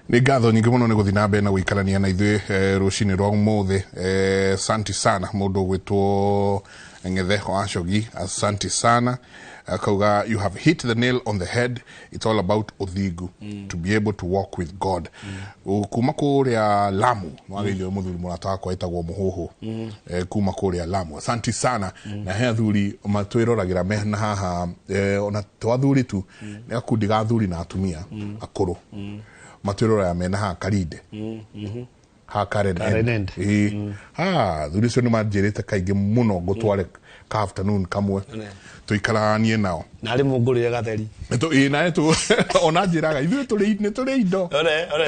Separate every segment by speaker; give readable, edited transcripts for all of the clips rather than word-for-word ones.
Speaker 1: Nĩ ngatho nyingĩ mũno nĩ gũthiĩ na mbere na gũikarania na ithuĩ rũcinĩ rwa ũmũthĩ. Asanti sana mũndũ ũgwĩtwo Ng'ethe wa Cogi, asanti sana. Akauga you have hit the nail on the head, it's all about ũthingu to be able to walk with God. Kuma kũrĩa Lamu wageithio mũthuri mũrata wakwa wĩtagwo Mũhũhũ, kuma kũrĩa Lamu, asanti sana. Na he athuri matwĩroragĩra mena haha, ona to athuri tu, nĩ gakundi ga athuri na atumia akũrũ matwĩroragĩra mena haha Karinde, ha Karen.
Speaker 2: Karen End.
Speaker 1: Ĩĩ. Ha athuri acio nĩ manjĩrĩte kaingĩ mũno ngũtware ka afternoon kamwe tũikaranie nao.
Speaker 2: Na arĩ mũngũrĩre gatheri.
Speaker 1: Ĩĩ, na ona njĩraga ithuĩ tũrĩ nĩ tũrĩ indo.
Speaker 2: Ore ore.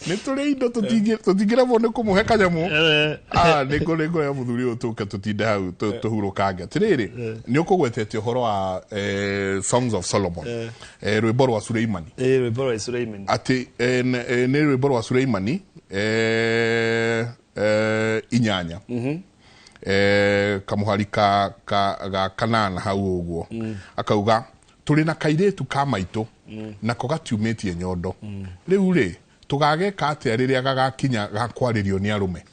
Speaker 1: Nĩ tũrĩ indo, tũtingĩremwo nĩ kũmũhe kanyamũ.
Speaker 2: Ore.
Speaker 1: Ah, nĩ ngũrĩa mũthuri ũyũ tũke tũtinde hau tũhurũkange. Atĩrĩrĩ, nĩ ũkũgwetete ũhoro wa Songs of Solomon, rwĩmbo rwa Suleimani.
Speaker 2: Ĩĩ, rwĩmbo rwa Suleimani.
Speaker 1: Atĩ nĩ rwĩmbo rwa Suleimani 8 kamũhari ka ga 8 hau ũguo, akauga tũrĩ na kairĩtu ka maitũ nako gatiumĩtie nyondo, rĩu rĩ tũgageka atĩa rĩrĩa gagakinya ga kwarĩrio nĩ arũme?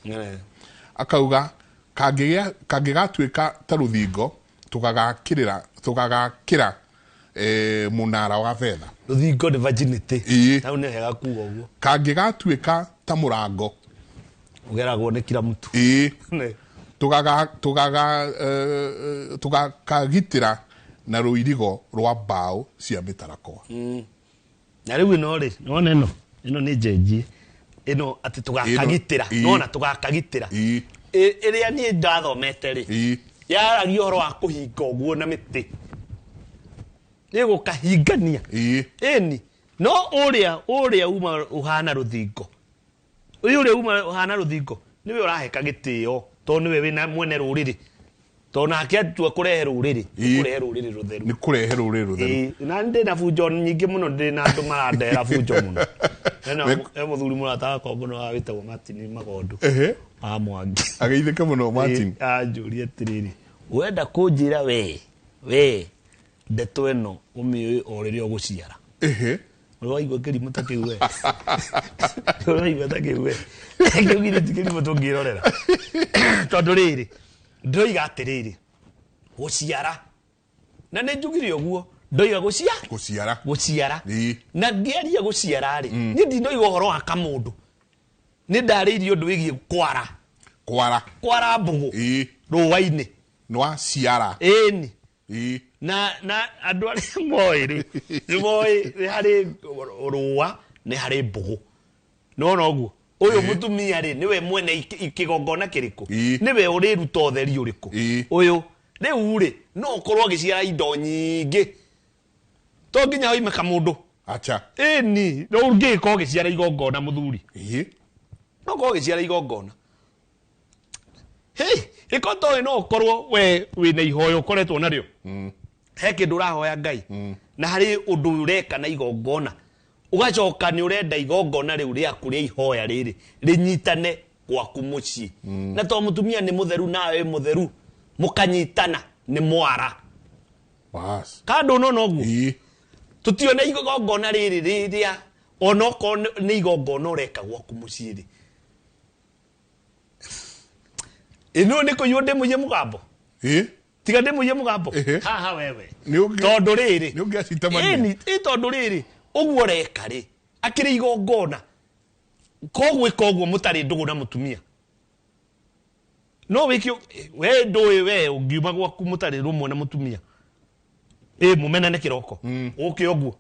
Speaker 1: Akauga kangĩgatuĩka ta rũthingo, tũgagakĩrĩra tũgagakĩra mũnara wa betha.
Speaker 2: Rũthingo nĩ virginity.
Speaker 1: Ĩĩ.
Speaker 2: Hau nĩ hega kuga ũguo.
Speaker 1: Kangĩgatuĩka ta mũrango
Speaker 2: ũgeragwo nĩ kila mtu.
Speaker 1: Ĩĩ.
Speaker 2: Nĩ.
Speaker 1: Tũgakagitĩra na rũirigo rwa mbaũ cia mĩtarakwa.
Speaker 2: Na rĩu ĩno rĩ, nĩwona ĩno nĩ njenjie ĩno atĩ tũgakagitĩra. Nĩwona tũgakagitĩra. Ĩrĩa niĩ ndathomete rĩ, yaragia ũhoro wa kũhinga ũguo na mĩtĩ, nĩ gũkahingania. Ĩni no ũrĩa uma ũhana rũthingo, ũyũ ũrĩa uma ũhana rũthingo nĩwe ũraheka gĩtĩo, tondũ nĩwe wĩna mwene rũrĩrĩ, tondũ nake atua kũrehe rũrĩrĩ, kũrehe rũrĩrĩ rũtheru.
Speaker 1: Nĩ kũrehe rũrĩrĩ rũtheru.
Speaker 2: Ĩĩ, na ndĩ na bunjo nyingĩ mũno, ndĩ na andũ marandehera bunjo mũno. He mũthuri mũrata wakwa mũno wa wĩtagwo Martin Magondu wa Mwangi.
Speaker 1: Ageithĩke mũno Martin.
Speaker 2: Ĩĩ, anjũria atĩrĩrĩ, wenda kũnjĩra we ndeto ĩno ũmĩũĩ o rĩrĩa ũgũciara? Ũrĩ waigua kĩrimũ ta kĩu we? Ũrĩ waigua ta kĩu we? Kĩu githĩ ti kĩrimũ tũngĩrorera? Tondũ rĩrĩ, ndĩroiga atĩrĩrĩ, gũciara, na nĩ njugire ũguo, ndoiga
Speaker 1: gũciara.
Speaker 2: Gũciara. Na ngĩaria gũciara rĩ, niĩ ndinoiga ũhoro wa kamũndũ, nĩ ndarĩirie ũndũ wĩgiĩ kwara.
Speaker 1: Kwara.
Speaker 2: Kwara mbũgũ. Rũa-inĩ.
Speaker 1: Nĩ waciara.
Speaker 2: Ĩni. Na andũ arĩa moĩ rĩ, nĩ moĩ nĩ harĩ rũa, nĩ harĩ mbũgũ. Nĩwona ũguo? Ũyũ mũtumia rĩ, nĩwe mwene kĩgongona kĩrĩkũ? Nĩwe ũrĩruta ũtheri ũrĩkũ? Ũyũ rĩu rĩ, no ũkorwo agĩciara indo nyingĩ, to nginya oime kamũndũ.
Speaker 1: Acha.
Speaker 2: Ĩni, no ũngĩgĩkorwo ũgĩciara igongona mũthuri. No ũkorwo ũgĩciara igongona. Hey, ĩko toĩ no ũkorwo we wĩna ihoya ũkoretwo narĩo. He kĩndũ ũrahoya Ngai. Na harĩ ũndũ ũreka na igongona. Ũgacoka nĩ ũrenda igongona rĩu rĩaku rĩa ihoya rĩrĩ rĩnyitane gwaku mũciĩ. Na to mũtumia nĩ mũtheru nawe wĩ mũtheru, mũkanyitana nĩ mwara.
Speaker 1: Bas.
Speaker 2: Kando no noguo. Tũtione igongona rĩrĩ rĩrĩa onokorwo nĩ igongona ũreka gwaku mũciĩ rĩ. Ĩno nĩ kũiywo ndĩmũiye mũgambo. Tiga ndĩmũiye mũgambo. Haha wewe. Tondũ rĩrĩ.
Speaker 1: Nĩ ũngĩacitamania.
Speaker 2: Ĩni, ĩ tondũ rĩrĩ, ũguo ũreka rĩ, akĩrĩ igongona. Kogwĩka ũguo mũtarĩ ndũgũ na mũtumia. No wĩke we ndũĩ we ũngiuma gwaku mũtarĩ rũmwe na mũtumia. Ĩ mũmenane kĩroko. Ũke ũguo.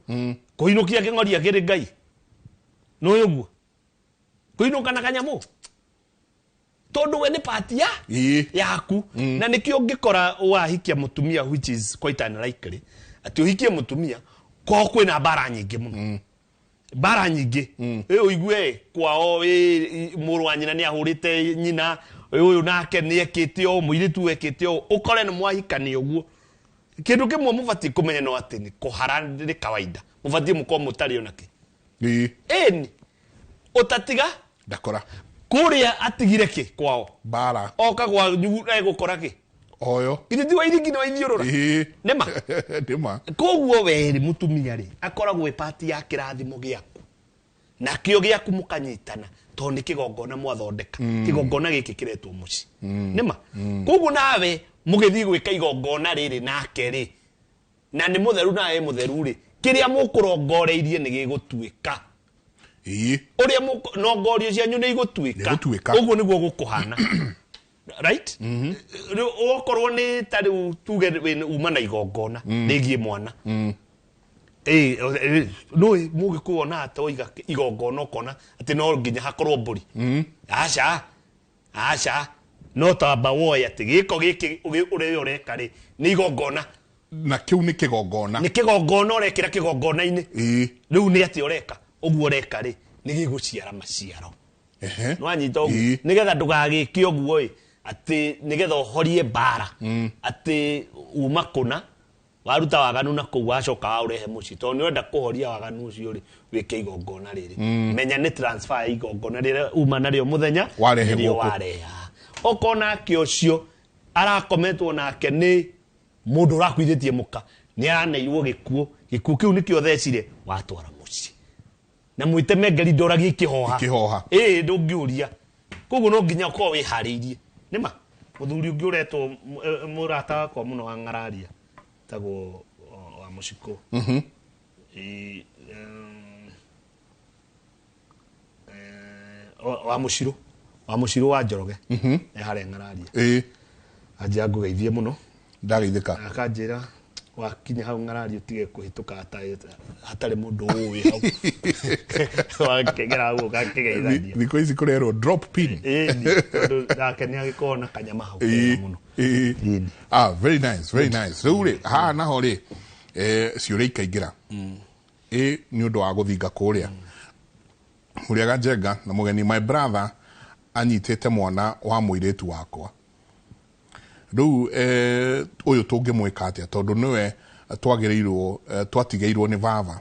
Speaker 2: Kũinũkia kĩng'oria kĩrĩ Ngai. Nũĩ ũguo. Kũinũka na kanyamũ. Tondũ we nĩ part ya yaku. Na nĩkĩo ũngĩkora wahikia mũtumia, which is quite unlikely, atĩ ũhikie mũtumia kwao kwĩna mbara nyingĩ mũno. Mbara nyingĩ. Ĩ ũigue kwao, ĩ mũrũ wa nyina nĩ ahũrĩte nyina, ũyũ nake nĩ ekĩte ũũ, mũirĩtu ekĩte ũũ, ũkore nĩ mwahikania ũguo. Kĩndũ kĩmwe mũbatiĩ kũmenya no atĩ nĩ kũhara nĩ kawaida. Mũbatiĩ mũkorwo mũtarĩ ona kĩ. Ĩni. Ũtatiga
Speaker 1: Ndakora.
Speaker 2: Kũrĩa atigire kĩ kwao?
Speaker 1: Mbara.
Speaker 2: Oka gwanyu egũkora kĩ?
Speaker 1: Oyo.
Speaker 2: Githĩ ti wairingi nĩ waithiũrũra? Nĩ ma?
Speaker 1: Nĩ ma.
Speaker 2: Koguo we rĩ, mũtumia rĩ, akoragwo e part ya kĩrathimo gĩaku. Na kĩo gĩaku mũkanyitana tondũ nĩ kĩgongona mwathondeka. Kĩgongona gĩkĩ kĩretwo mũciĩ. Nĩma? Koguo nawe mũgĩthiĩ gwĩka igongona rĩrĩ nake rĩ, na nĩ mũtheru nawe mũtheru rĩ, kĩrĩa mũkũrongoreirie nĩ gĩgũtuĩka. Ũrĩa nongorio cianyu nĩ igũtuĩka.
Speaker 1: Nĩ igũtuĩka.
Speaker 2: Ũguo nĩguo gũkũhana. Right? Rĩu okorwo nĩ ta rĩu tuge uma na igongona rĩgiĩ mwana. No mũgĩkũyũ ona atoiga igongona ũkona atĩ no nginya hakorwo mbũri. Aca, aca, no tamba woe atĩ gĩko gĩkĩ ũrĩa ũreka rĩ nĩ igongona.
Speaker 1: Na kĩu nĩ kĩgongona.
Speaker 2: Nĩ kĩgongona ũrekĩra kĩgongona-inĩ. Rĩu nĩ atĩ ũreka ũguo ũreka rĩ nĩ gĩgũciara maciaro. Nĩwanyita ũguo? Nĩgetha ndũgagĩke ũguo ĩ, atĩ nĩgetha ũhorie mbara atĩ uma kũna waruta waganu na kũu wacoka waũrehe mũciĩ tondũ nĩ ũrenda kũhoria waganu ũcio rĩ wĩke igongona rĩrĩ. Menya nĩ transfer ya igongona rĩrĩa uma narĩo mũthenya
Speaker 1: warehe
Speaker 2: nĩrĩo
Speaker 1: gũkũ.
Speaker 2: Warehe haha. Okorwo nake ũcio arakometwo nake nĩ mũndũ ũrakuithĩtie mũka nĩ araneirwo gĩkuũ, gĩkuũ kĩu nĩkĩo thecire watwara mũciĩ na mwĩtemengeri ndoragia ikĩhoha.
Speaker 1: Ikĩhoha.
Speaker 2: Ĩĩ, ndũngĩũria. Koguo no nginya ũkorwo wĩharĩirie. Nĩma mũthuri ũngĩ ũretwo mũrata wakwa mũno wa ng'araria tagwo wa Mũcikũ. Ĩ, wa Mũcirũ, wa Mũcirũ wa Njoroge. E harĩa ng'araria. Anjĩra ngũgeithie mũno.
Speaker 1: Ndageithĩka.
Speaker 2: Akanjĩra wakinya hau ng'araria ũtige kũhĩtũka hatarĩ mũndũ ũĩ hau. Wakĩgera hau ũgakĩgeithania.
Speaker 1: Thikũ ici kũrerwo drop pin.
Speaker 2: Ĩni, tondũ nake nĩ agĩkoragwo na kanyama hau kega mũno. Ĩni.
Speaker 1: Ah, very nice, very nice. Rĩu rĩ, haha naho rĩ, ciũria ikaingĩra. Ĩ nĩ ũndũ wa gũthinga kũrĩa. Mũrĩaga Njenga na mũgeni, my brother anyitĩte mwana wa mũirĩtu wakwa. Rĩu ũyũ tũngĩmwĩka atĩa tondũ nĩwe twagĩrĩirwo twatigĩirwo nĩ baba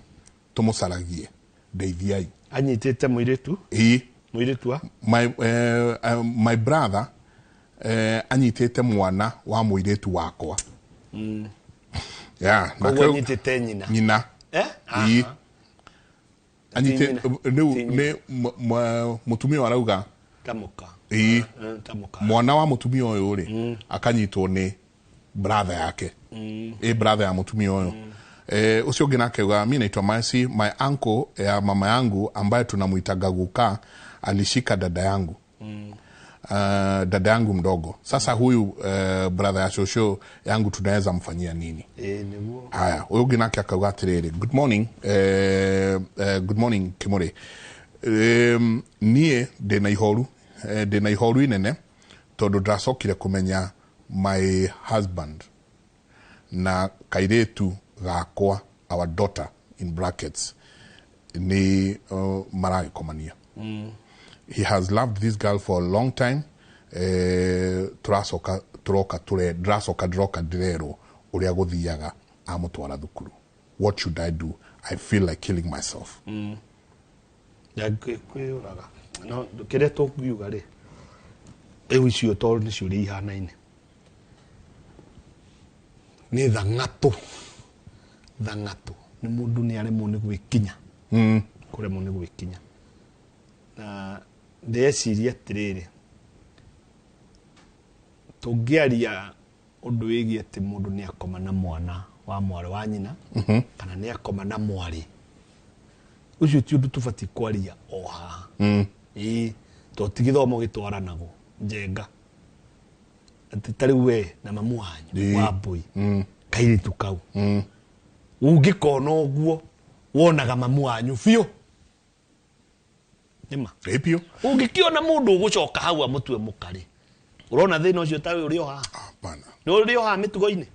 Speaker 1: tũmũcaragie, ndeithiai.
Speaker 2: Anyitĩte mũirĩtu?
Speaker 1: Ĩĩ.
Speaker 2: Mũirĩtu wa?
Speaker 1: My brother anyitĩte mwana wa mũirĩtu wakwa. Yeah, na
Speaker 2: Koguo
Speaker 1: kĩu-
Speaker 2: anyitĩte nyina.
Speaker 1: Nyina.
Speaker 2: Eh?
Speaker 1: Ĩĩ. Anyitĩ
Speaker 2: Ti nyina.
Speaker 1: rĩu
Speaker 2: Ti nyina.
Speaker 1: nĩ mũtumia ũyũ arauga
Speaker 2: Tamuka.
Speaker 1: Ĩĩ.
Speaker 2: Tamuka.
Speaker 1: Mwana wa mũtumia ũyũ rĩ akanyitwo nĩ brother yake. Ĩ brother ya mũtumia ũyũ. Ũcio ũngĩ nake auga, mi naitwa Mercy, my uncle ya mama yangu ambaye tunamuitaga guka alishika dada yangu. Dada yangu mdogo. Sasa huyu brother ya shosho yangu tunaweza mfanyia nini?
Speaker 2: Nĩguo.
Speaker 1: Haya, ũyũ ũngĩ nake akauga atĩrĩrĩ, good morning, good morning Kimuri. Niĩ ndĩna ihoru, ndĩna ihoru inene tondũ ndacokire kũmenya my husband na kairĩtu gakwa, our daughter in brackets, nĩ maragĩkomania. He has loved this girl for a long time. Tũracoka tũroka tũre ndĩracoka ndĩroka ndĩrerwo ũrĩa gũthiaga amũtwara thukuru. What should I do? I feel like killing myself.
Speaker 2: Kwĩyũraga. No kĩrĩa tũngiuga rĩ, rĩu icio tondũ nĩ ciũria ihanaine. Nĩ thang'atũ. Thang'atũ. Nĩ mũndũ nĩ aremwo nĩ gwĩkinya. Kũremwo nĩ gwĩkinya. Na ndĩreciria atĩrĩrĩ, tũngĩaria ũndũ wĩgiĩ atĩ mũndũ nĩ akoma na mwana wa mwarĩ wa nyina, kana nĩ akoma na mwarĩ, ũcio ti ũndũ tũbatiĩ kwaria o haha. Ĩĩ, tondũ ti gĩthomo gĩtwaranagwo Njenga. Atĩ ta rĩu we na mamu wanyu wa mbũi, kairĩtu kau. Ũngĩkona ũguo, wonaga mamu wanyu biũ. Nĩma?
Speaker 1: Ĩ biũ.
Speaker 2: Ũngĩkĩona mũndũ ũgũcoka hau amũtue mũkarĩ, ũrona thĩna ũcio ta ũrĩ o haha?
Speaker 1: Hapana.
Speaker 2: Nĩ ũrĩ o haha mĩtugo-inĩ?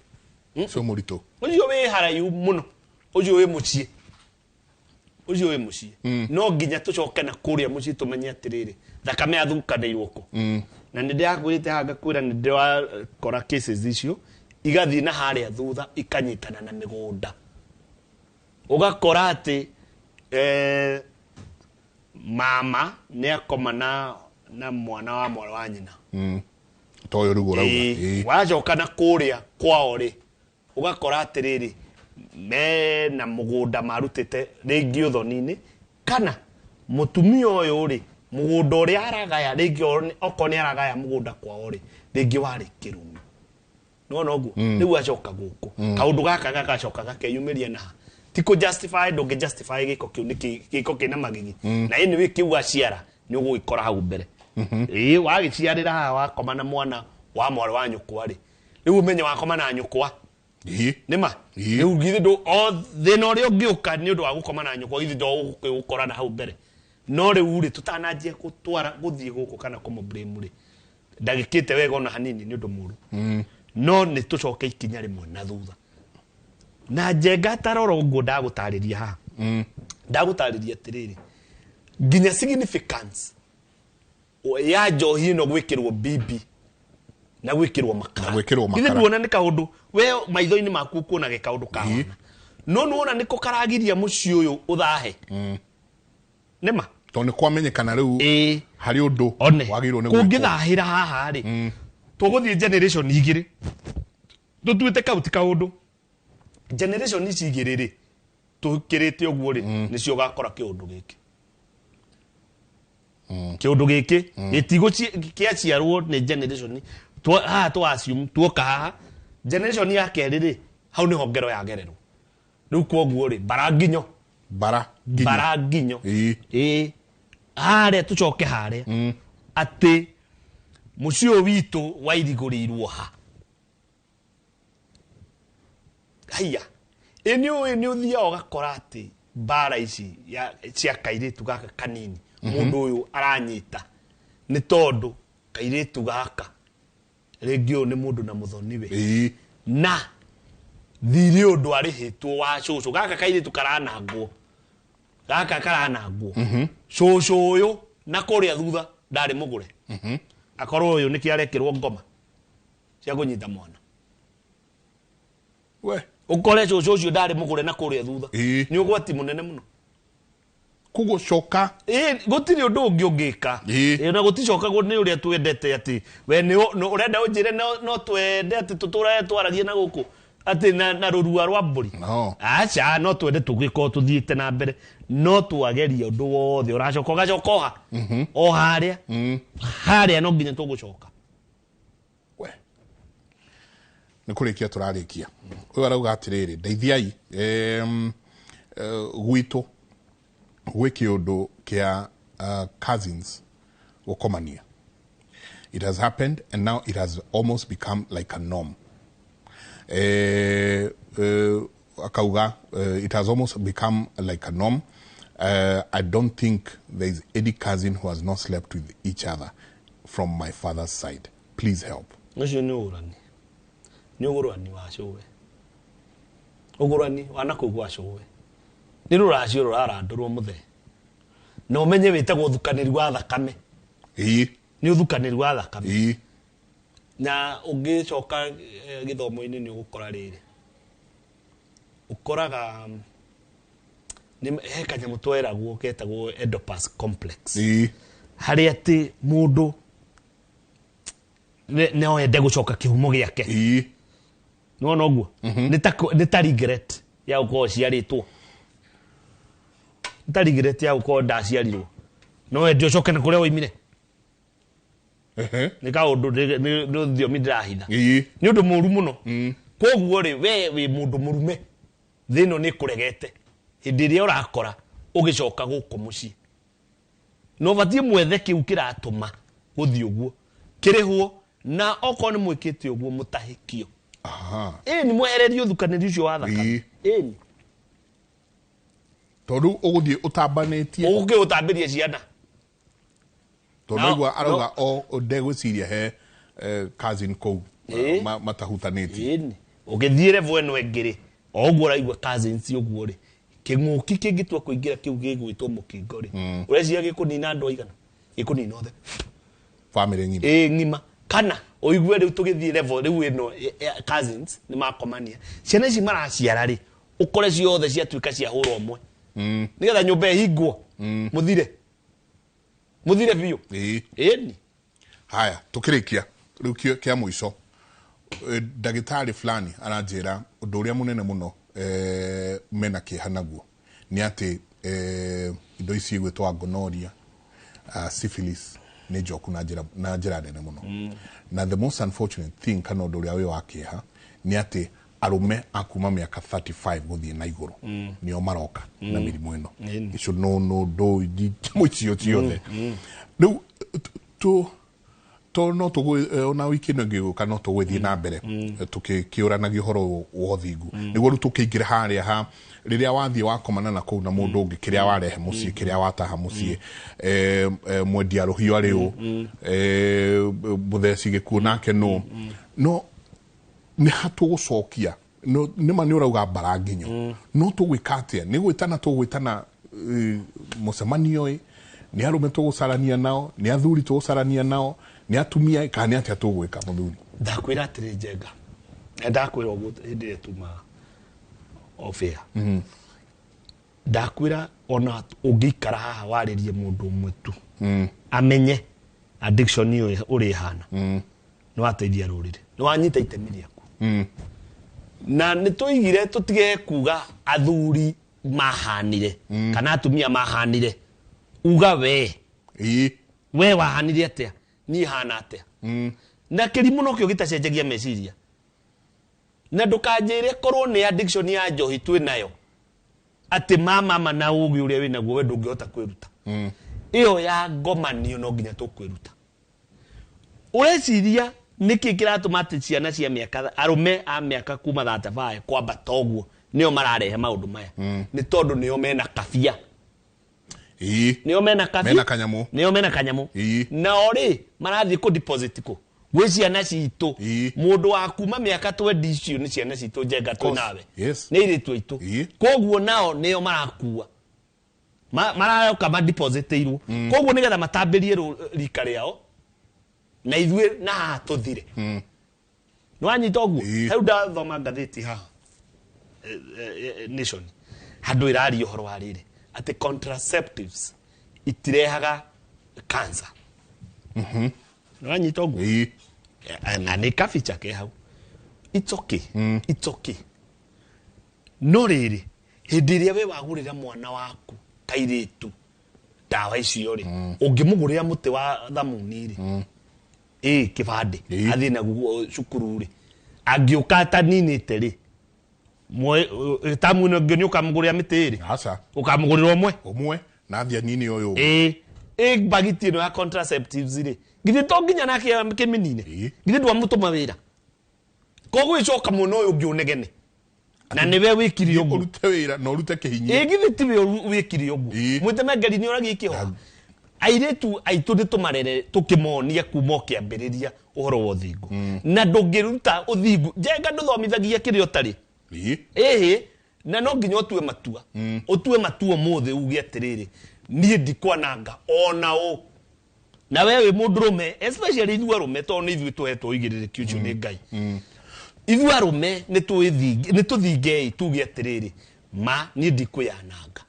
Speaker 1: Ũcio mũritũ.
Speaker 2: Ũcio wĩ haraihu mũno. Ũcio wĩ mũciĩ. Ũcio wĩ mũciĩ. No nginya tũcoke na kũrĩa mũciĩ tũmenye atĩrĩrĩ, thakame yathukanĩirwo kũ. Na nĩ ndĩrakwĩrĩte haha ngakwĩra nĩ ndĩrakora cases icio igathiĩ na harĩa thutha ikanyitana na mĩgũnda. Ũgakora atĩ mama nĩ akoma na mwana wa mwarĩ wa nyina.
Speaker 1: To ũyũ rĩu ũrauga.
Speaker 2: Wacoka na kũrĩa kwao rĩ, ũgakora atĩrĩrĩ, mena mũgũnda marutĩte rĩngĩ ũthoni-inĩ, kana Mũtumia ũyũ rĩ, mũgũnda ũrĩa aragaya rĩngĩ, okorwo nĩ aragaya mũgũnda kwao rĩ, rĩngĩ warĩ kĩrumi. Nĩwona ũguo rĩu acoka gũkũ, kaũndũ gaka gagacoka gakeyumĩria na ti kũ justify. Ndũngĩ justify gĩko kĩu, nĩ gĩko kĩna magigi. Na anyway, kĩu aciara nĩ ũgũgĩkora hau mbere. Ĩĩ, wagĩciarĩra haha, wakoma na mwana wa mwarĩ wa nyũkwa rĩ, rĩu ũmenye wakoma na nyũkwa. Nĩma. Rĩu githĩ ndũ o thĩna ũrĩa ũngĩũka nĩ ũndũ wa gũkoma na nyũkwa, githĩ ndo ũgũkora na hau mbere? No rĩu rĩ, tũtananjia gũtwara gũthiĩ gũkũ kana kũmũ blame rĩ, ndagĩkĩte wega ona hanini, nĩ ũndũ mũru. No nĩ tũcoke ikinya rĩmwe na thutha na njenga tarora ũguo ndagũtarĩria haha. Ndagũtarĩria atĩrĩrĩ, nginya significance ya njohi ĩno gwĩkĩrwo bibi na gwĩkĩrwo makara.
Speaker 1: Na gwĩkĩrwo makara.
Speaker 2: Githĩ nduona nĩ kaũndũ we maitho-inĩ maku ũkuona ge kaũndũ kawana, no nĩwona nĩko karagiria mũciĩ ũyũ ũthahe? Nĩma.
Speaker 1: Tondũ nĩ kwamenyekana rĩu harĩ ũndũ
Speaker 2: one
Speaker 1: wagĩrĩirwo nĩ gwĩkwo.
Speaker 2: Kũngĩthahĩra haha rĩ, tũgũthiĩ generation igĩrĩ tũtuĩte kau ti kaũndũ. Generation ici igĩrĩ rĩ, tũkĩrĩte ũguo rĩ, nĩcio ũgakora kĩũndũ gĩkĩ, kĩũndũ gĩkĩ gĩtigũ kĩaciarwo nĩ generation haha twa assume tuoka haha generation ya kerĩ rĩ, hau nĩho ngero yagererwo rĩu. Kwoguo rĩ, bara nginyo.
Speaker 1: Bara nginyo.
Speaker 2: Bara nginyo. Ĩĩ, harĩa tũcoke harĩa atĩ mũciĩ ũyũ witũ wairigũrĩirwo ha haiya. Ĩ nĩ ũĩ nĩ ũthiaga ũgakora atĩ mbara ici cia kairĩtu gaka kanini, mũndũ ũyũ aranyita nĩ tondũ kairĩtu gaka rĩngĩ ũyũ nĩ mũndũ na mũthoniwe na thirĩ ũndũ arĩhĩtwo wa cũcũ. Gaka kairĩtu karanangwo, gaka karanangwo cũcũ ũyũ na kũrĩa thutha ndarĩ mũgũre, akorwo ũyũ nĩkĩ arekĩrwo ngoma cia kũnyita mwana.
Speaker 1: We.
Speaker 2: Ũkore cũcũ ũcio ndarĩ mũgũre na kũrĩa thutha. Nĩ ũgwati mũnene mũno.
Speaker 1: Koguo coka.
Speaker 2: Ĩĩ, gũtirĩ ũndũ ũngĩ ũngĩka. Ĩĩ, na gũticokagwo nĩ ũrĩa twendete atĩ we nĩ ũrenda ũnjĩre no twende atĩ tũtũrae twaragie na gũkũ atĩ na rũrua rwa mbũri.
Speaker 1: No.
Speaker 2: Aca, no twende tũgĩkorwo tũthiĩte na mbere, no twageria ũndũ wothe ũracoka ũgacoka oha o harĩa harĩa no nginya tũgũcoka.
Speaker 1: We, nĩ kũrĩkia tũrarĩkia. Ũyũ arauga atĩrĩrĩ, ndeithiai, gwitũ gwĩ kĩũndũ kĩa cousins gũkomania. It has happened and now it has almost become like a norm. Akauga it has almost become like a norm. I don't think there is any cousin who has not slept with each other from my father's side. Please help.
Speaker 2: Ũcio nĩ ũgũrani, nĩ ũgũrani wa cũwe, ũgũrani wa nakũu gwa cũwe. Nĩ rũracio rũrarandũrwo mũthee, na ũmenye wĩtagwo ũthukanĩri wa thakame. Nĩ ũthukanĩri wa thakame. Na ũngĩcoka gĩthomo-inĩ nĩ ũgũkora rĩrĩ, ũkoraga he kanyamũ tweragwo getagwo Oedipus complex, harĩa atĩ mũndũ no ende gũcoka kĩhumo gĩake. Nĩwona ũguo nĩ ta regret ya gũkorwo ũciarĩtwo, nĩ ta regret ya gũkorwo ndaciarirwo, no ende ũcoke na kũrĩa woimire. Nĩ kaũndũ nĩ thiomi ndĩrahitha. Nĩ ũndũ mũru mũno. Koguo rĩ, we wĩ mũndũ mũrume, thĩ ĩno nĩ ĩkũregete. Hĩndĩ ĩrĩa ũrakora ũgĩcoka gũkũ mũciĩ, no ũbatiĩ mwethe kĩu kĩratũma gũthiĩ ũguo, kĩrĩhwo, na okorwo nĩ mwĩkĩte ũguo mũtahĩkio. Ĩni, mwehererio ũthukanĩri ũcio wa thakame. Ĩni.
Speaker 1: Tondũ ũgũthiĩ ũtambanĩtie.
Speaker 2: Ũgũkĩũtambĩria ciana.
Speaker 1: Tondũ aigua arauga o ndegwĩciria he cousin kũu matahutanĩtie.
Speaker 2: Ĩni, ũgĩthiĩ level ĩno ĩngĩ rĩ, o ũguo ũraigua cousins ũguo rĩ, kĩng'ũki kĩngĩtua kũingĩra kĩu gĩgwĩtwo mũkingo rĩ, ũreciria gĩkũnina andũ aigana? Gĩkũnina othe.
Speaker 1: Family ng'ima.
Speaker 2: Ĩ, ng'ima. Kana ũigue rĩu tũgĩthiĩ level rĩu ĩno cousins nĩ makomania, ciana ici maraciara rĩ, ũkore ciothe ciatuĩka cia hũra ũmwe, nĩgetha nyũmba ĩhingwo, mũthire, mũthire biũ. Ĩni.
Speaker 1: Haya, tukĩrĩkia rĩu kĩa mũico, ndagĩtarĩ fulani aranjĩra ũndũ ũrĩa mũnene mũno, mena kĩeha naguo nĩ atĩ Indo ici igwĩtwo gonorrhea, syphilis nĩ njoku na njĩra nene mũno. Na the most unfortunate thing, kana ũndũ ũrĩa wĩ wa kĩeha, nĩ atĩ arũme a kuma mĩaka 35 gũthiĩ na igũrũ nĩo maroka na mĩrimũ ĩno. Icio no ndũ nyamũ icio ciothe rĩu tu to no tũgũ ona wiki ĩno ĩngĩ gũka no tũgũthiĩ na mbere tũkĩũranagia ũhoro wa ũthingu, nĩguo rĩu tũkĩingĩre harĩa ha rĩrĩa wathiĩ wakomana na kũu na mũndũ ũngĩ, kĩrĩa warehe mũciĩ, kĩrĩa wataha mũciĩ, mwendia rũhiũ arĩ ũ, mũtheci gĩkuũ nake nũ, no nĩ ha tũgũcokia? Nĩma nĩ ũrauga mbara nginyo, no tũgwĩka atĩa? Nĩ gwĩtana tũgwĩtana mũcemanio ĩ nĩ arũme tũgũcarania nao, nĩ athuri tũgũcarania nao, nĩ atumia, kana nĩ atĩa tũgwĩka, mũthuri?
Speaker 2: Ndakwĩra atĩrĩ, Njenga, na ndakwĩra ũguo hĩndĩ ĩrĩa tuma off air, ndakwĩra ona ũngĩikara haha warĩrie mũndũ ũmwe tu amenye addiction ĩyo ũrĩa ĩhana, nĩ wateithia rũrĩrĩ, nĩ wanyita itemi rĩaku. Na nĩ tũigire tũtige kuga athuri mahanire kana atumia mahanire, uga we we wahanire atĩa, niĩ hana atĩa. Na kĩrimũ nokĩo gĩtacenjagia meciria. Na ndũkanjĩre korwo nĩ addiction ya njohi twĩ nayo, atĩ mama na ũgĩ ũrĩa wĩnaguo we ndũngĩhota kwĩruta. Ĩyo ya ngomanio no nginya tũkwĩruta. Ũreciria nĩkĩ kĩratũma atĩ ciana cia mĩaka, arũme a mĩaka kuma 35 kwambata ũguo nĩo mararehe maũndũ maya? Nĩ tondũ nĩo mena kabia. Nĩo mena kabia.
Speaker 1: Mena kanyamũ.
Speaker 2: Nĩo mena kanyamũ. Nao rĩ marathiĩ kũ deposit kũ gwĩ ciana citũ. Mũndũ wa kuma mĩaka 20 icio nĩ ciana citũ, Njenga, twĩ
Speaker 1: Course.
Speaker 2: nawe.
Speaker 1: Yes.
Speaker 2: Nĩ airĩtu aitũ. Koguo nao nĩo marakua, maroka madepositĩirwo, koguo nĩgetha matambĩrie rika rĩao na ithuĩ na haha tũthire. Nĩ wanyita ũguo? Rĩu ndathoma ngathĩti haha, Nation, handũ ĩraria ũhoro wa rĩrĩ atĩ contraceptives itirehaga cancer. Nĩ wanyita ũguo?
Speaker 1: Ĩĩ.
Speaker 2: Na nĩ kabicha ke hau. It's okay, it's okay. No rĩrĩ, hĩndĩ ĩrĩa we wagũrĩra mwana waku kairĩtu ndawa icio rĩ, ũngĩmũgũrĩra mũtĩ wa thamuni rĩ, ĩ kĩbandĩ athiĩ naguo cukuru rĩ, angĩũka ataninĩte rĩ, tamu ĩno ĩngĩ nĩ ũkamũgũrĩra mĩtĩ ĩrĩ?
Speaker 1: Aca.
Speaker 2: Ũkamũgũrĩra ũmwe.
Speaker 1: Ũmwe na athiĩ anini ũyũ ũngĩ.
Speaker 2: Ĩ ĩ bagiti ĩno ya contraceptives rĩ, githĩ to nginya nake kĩmĩnine? Githĩ ndwamũtũma wĩra? Koguo ĩcoka mwena ũyũ ũngĩ ũnegene na nĩwe wĩkire ũguo.
Speaker 1: Ũrute wĩra na ũrute kĩhinyio.
Speaker 2: Ĩ githĩ tiwe wĩkire ũguo? Mwĩtemengeri nĩ ũragia ikĩhoha. Airĩtu aitũ nĩ tũmarere tũkĩmonia kuma o kĩambĩrĩria ũhoro wa ũthingu. Na ndũngĩruta ũthingu, Njenga, ndũthomithagia kĩrĩa ũtarĩ. Ĩhĩ, na no nginya ũtue matua, ũtue matua ũmũthĩ, uge atĩrĩrĩ, niĩ ndikwananga ona ũ. Na we wĩ mũndũrũme, especially ithuĩ arũme, tondũ nĩ ithuĩ tũhetwo ũigĩrĩrĩki ũcio nĩ Ngai, ithuĩ arũme nĩ tũthingei tuge atĩrĩrĩ, ma niĩ ndikwĩyananga,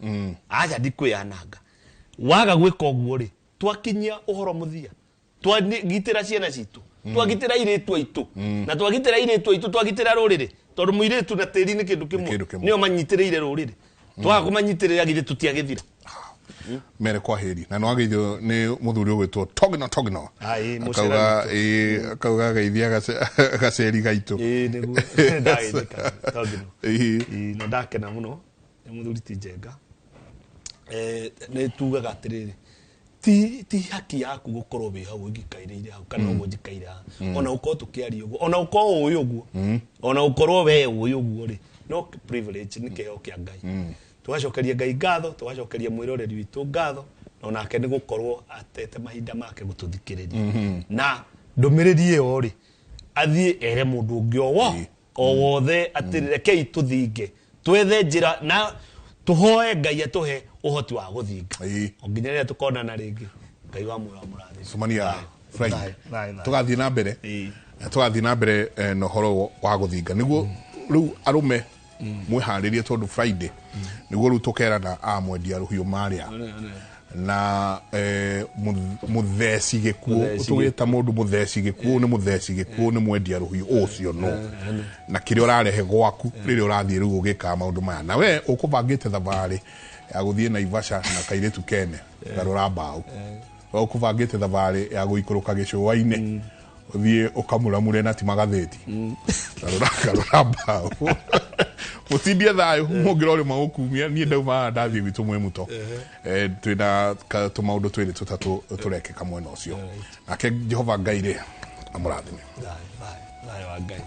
Speaker 2: aca, ndikwĩyananga. Waga gwĩka ũguo rĩ, twakinyia ũhoro mũthia, twagitĩra ciana citũ, twagitĩra airĩtu aitũ, na twagitĩra airĩtu aitũ twagitĩra rũrĩrĩ, tondũ mũirĩtu na tĩri nĩ kĩndũ
Speaker 1: kĩndũ
Speaker 2: kĩmwe.
Speaker 1: Kĩmwe.
Speaker 2: Nĩo manyitĩrĩire rũrĩrĩ. Twaga kũmanyitĩrĩra, githĩ tũtiagĩthira?
Speaker 1: Mere kwa heri. Na nĩwageithio nĩ mũthuri ũgwĩtwo Togno Togno.
Speaker 2: Ĩĩ, mũcera
Speaker 1: Akauga
Speaker 2: witũ.
Speaker 1: ĩĩ, akauga geithia gaceri gaitũ.
Speaker 2: Ĩĩ, nĩguo ndageithĩka Togno. Ĩĩ, na ndakena mũno nĩ mũthuri ti Njenga. Nĩ tugaga atĩrĩrĩ, ti haki yaku gũkorwo wĩ hau ũngĩkairĩire hau kana ũguo njikaire haha, ona ũkorwo tũkĩaria ũguo, ona ũkorwo ũĩ ũguo, ona ũkorwo we ũĩ ũguo rĩ, no privilege, nĩ kĩheo kĩa Ngai. Tũgacokeria Ngai ngatho, tũgacokeria mwĩroreri witũ ngatho, na onake nĩ gũkorwo atete mahinda make gũtũthikĩrĩria. Na ndũmĩrĩri ĩyo rĩ, athiĩ ere mũndũ ũngĩ o wothe atĩ rekei tũthinge, twethe njĩra na tũhoe Ngai atũhe ũhoti wa gũthinga. O nginya rĩrĩa tũkonana rĩngĩ, Ngai wa muoyo amũrathime.
Speaker 1: Cemania Friday.
Speaker 2: Thayũ, thayũ, thayũ.
Speaker 1: Tũgathiĩ na mbere tũgathiĩ na mbere na ũhoro wa gũthinga, nĩguo rĩu arũme mwĩharĩrie, tondũ Friday nĩguo rĩu tũkerana a mwendia rũhiũ marĩa. Na mutheci gĩkuũ.
Speaker 2: Mũtheci.
Speaker 1: Tũgĩta mũndũ mũtheci gĩkuũ, nĩ mũtheci gĩkuũ, nĩ mwendia rũhiũ ũcio no na kĩrĩa ũrarehe gwaku rĩrĩa ũrathiĩ rĩu ũgĩkaga maũndũ maya, na we ũkũbangĩte thabarĩ ya gũthiĩ Naivasha na kairĩtu kene garũra mbaũ, we ũkũbangĩte thabarĩ ya gũikũrũka gĩcũa-inĩ ũthiĩ ũkamũramure na ti magathĩti, garũra garũra mbaũ, mũtindie thayũ mũngĩra ũrĩma gũkumia. Niĩ ndauma haha ndathiĩ gwitũ mwĩ mũto. Twĩna tũmaũndũ twĩrĩ tũtatũ tũrekĩka mwena ũcio, nake Jehova Ngai rĩ amũrathime.
Speaker 2: Thayũ, thayũ, thayũ wa Ngai.